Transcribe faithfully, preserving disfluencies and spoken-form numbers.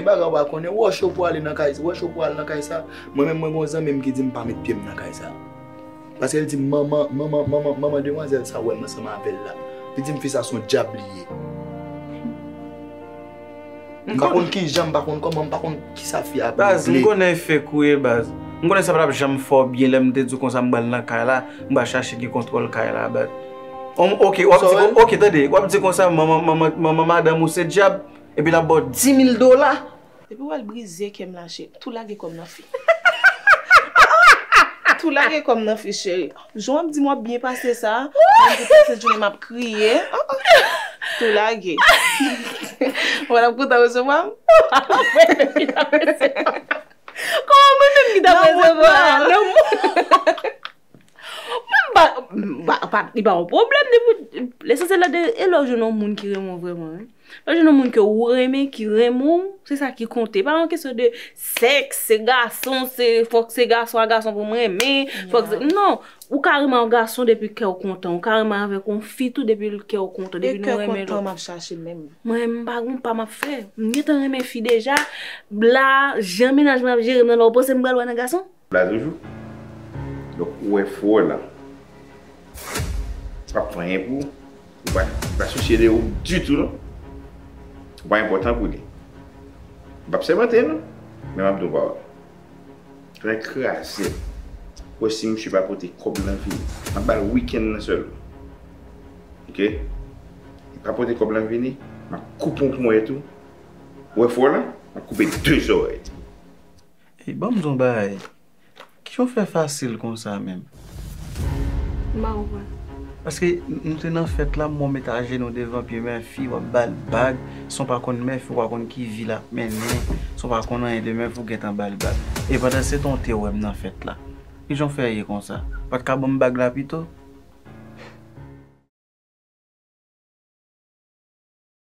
Bagay ou pa konnen, wè cho pou ale nan kay, wè cho pou al nan kay sa. Mwen menm, mwen gen yon zanmi m ki di m pa met pye m nan kay sa. Paske l di m, manman, manman, manman, manman demwazèl sa wè m ansanm avè l la. Li di m fi sa se yon dyab li ye. M pa konn kijan, m pa konn kòman, m pa konn kisa fi a vle. Baz, m konnen e fake ou ye, baz. M konnen sa pa t ap janm fè w byen lè m te di w konsa m pral nan kay la, m pral chache gen kontwòl kay la, baz. Oke, w ap di, oke, tande, w ap di konsa, manman, manman, manman madanm ou se dyab, epi l ap ba w dis mil dola. Depi w al brize kè m la, cheri, tou lage kò m nan fi. Tou lage kò m nan fi, cheri. Jan w ap di m w ap byen pase sa, mwen m te pase jounen m ap kriye. Tou lage. Ou pa t ap kontan resevwa m? Kòman mwen menm ki t ap resevwa? Nan mond. Mwen m pa, m pa, pa, li pa yon pwoblèm depi, lesansyèl la de, e lè w jwenn yon moun ki renmen w vrèman, wi. Lè w jwenn yon moun ke ou renmen, ki renmen w, se sa ki konte. Pa yon kesyon de sèks, se gason, se, fòk se gason a gason pou m renmen, fòk se, non. Ou ka renmen yon gason depi kè w kontan, ou ka renmen avèk yon fi tou depi kè w kontan, depi nou renmen lòt. E kè kontan m ap chache menm. Mwen, m pa gon pa m ap fè. M gentan renmen fi deja. La, jan mennaj mwen ap jere m nan la, ou panse m pral wè nan gason? La toujou. Donk, ou wè frè w lan, sa p ap fè anyen pou ou. Ou pa, li pa sousye de ou ditou, non. Ou pa enpòtan pou li. M p ap sèmante, non. Men m ap di w pawòl. Fè kraze. Ou wè si misye pa pote kòb lan vini. M ap ba l wikenn nan sèlman. Oke? Li pa pote kòb lan vini, m ap koupe yon ponyèt ou. Ou wè frè w lan? M ap koupe de zòrèy. Ey, ban m di w yon bagay. Kijan w fè fasil konsa menm? M pa konprann. Paske n-, nou te nan fèt la, m wè w met ajenou devan pye mèfi, w ap ba l bag, san w pa konn mèfi, w pa konn ki vi l ap mennen, san w pa konn anyen de mèfi, w gentan ba l bag. E pandan se tan w te wè m nan fèt la. Kijan w fè ye konsa? Pa t ka ban m bag la pito?